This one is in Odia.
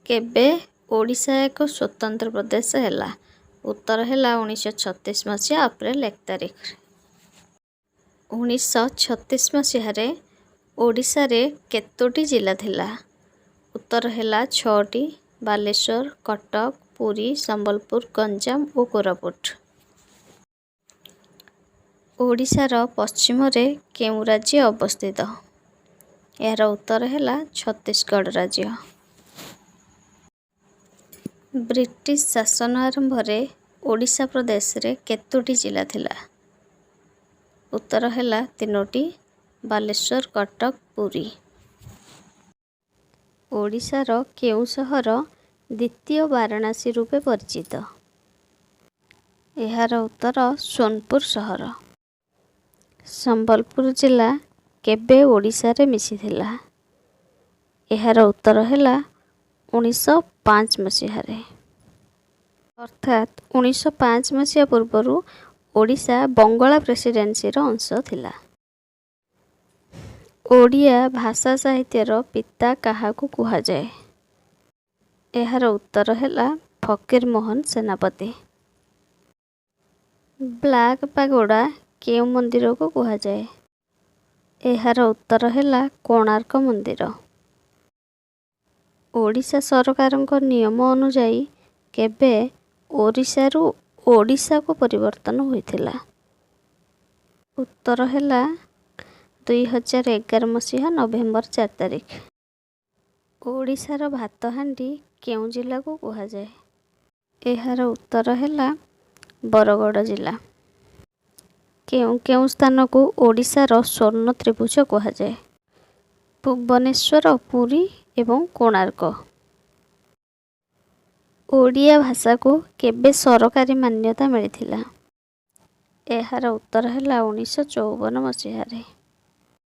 କେବେ ଓଡ଼ିଶା ଏକ ସ୍ୱତନ୍ତ୍ର ପ୍ରଦେଶ ହେଲା? ଉତ୍ତର ହେଲା, 1936 ମସିହା ଅପ୍ରେଲ 1 ତାରିଖରେ। 1936 ମସିହାରେ ଓଡ଼ିଶାରେ କେତୋଟି ଜିଲ୍ଲା ଥିଲା? ଉତ୍ତର ହେଲା, ଛଅଟି: ବାଲେଶ୍ୱର, କଟକ, ପୁରୀ, ସମ୍ବଲପୁର, ଗଞ୍ଜାମ ଓ କୋରାପୁଟ। ଓଡ଼ିଶାର ପଶ୍ଚିମରେ କେଉଁ ରାଜ୍ୟ ଅବସ୍ଥିତ? ଏହାର ଉତ୍ତର ହେଲା, ଛତିଶଗଡ଼ ରାଜ୍ୟ। ବ୍ରିଟିଶ ଶାସନ ଆରମ୍ଭରେ ଓଡ଼ିଶା ପ୍ରଦେଶରେ କେତୋଟି ଜିଲ୍ଲା ଥିଲା? ଉତ୍ତର ହେଲା, ତିନୋଟି: ବାଲେଶ୍ୱର, କଟକ, ପୁରୀ। ଓଡ଼ିଶାର କେଉଁ ସହର ଦ୍ୱିତୀୟ ବାରାଣସୀ ରୂପେ ପରିଚିତ? ଏହାର ଉତ୍ତର ସୋନପୁର ସହର। ସମ୍ବଲପୁର ଜିଲ୍ଲା କେବେ ଓଡ଼ିଶାରେ ମିଶିଥିଲା? ଏହାର ଉତ୍ତର ହେଲା, 1905 ମସିହାରେ। ଅର୍ଥାତ୍ 1905 ମସିହା ପୂର୍ବରୁ ଓଡ଼ିଶା ବଙ୍ଗଳା ପ୍ରେସିଡେନ୍ସିର ଅଂଶ ଥିଲା। ଓଡ଼ିଆ ଭାଷା ସାହିତ୍ୟର ପିତା କାହାକୁ କୁହାଯାଏ? ଏହାର ଉତ୍ତର ହେଲା, ଫକୀରମୋହନ ସେନାପତି। ବ୍ଲାକ୍ ପାଗୋଡ଼ା କେଉଁ ମନ୍ଦିରକୁ କୁହାଯାଏ? ଏହାର ଉତ୍ତର ହେଲା, କୋଣାର୍କ ମନ୍ଦିର। ଓଡ଼ିଶା ସରକାରଙ୍କ ନିୟମ ଅନୁଯାୟୀ କେବେ ଓରିସାରୁ ଓଡ଼ିଶାକୁ ପରିବର୍ତ୍ତନ ହୋଇଥିଲା? ଉତ୍ତର ହେଲା, 2011 ମସିହା ନଭେମ୍ବର 4 ତାରିଖ। ଓଡ଼ିଶାର ଭାତହାଣ୍ଡି କେଉଁ ଜିଲ୍ଲାକୁ କୁହାଯାଏ? ଏହାର ଉତ୍ତର ହେଲା, ବରଗଡ଼ ଜିଲ୍ଲା। କେଉଁ କେଉଁ ସ୍ଥାନକୁ ଓଡ଼ିଶାର ସ୍ୱର୍ଣ୍ଣ ତ୍ରିଭୁଜ କୁହାଯାଏ? ଭୁବନେଶ୍ୱର, ପୁରୀ ଏବଂ କୋଣାର୍କ। ଓଡ଼ିଆ ଭାଷାକୁ କେବେ ସରକାରୀ ମାନ୍ୟତା ମିଳିଥିଲା? ଏହାର ଉତ୍ତର ହେଲା, 1954 ମସିହାରେ।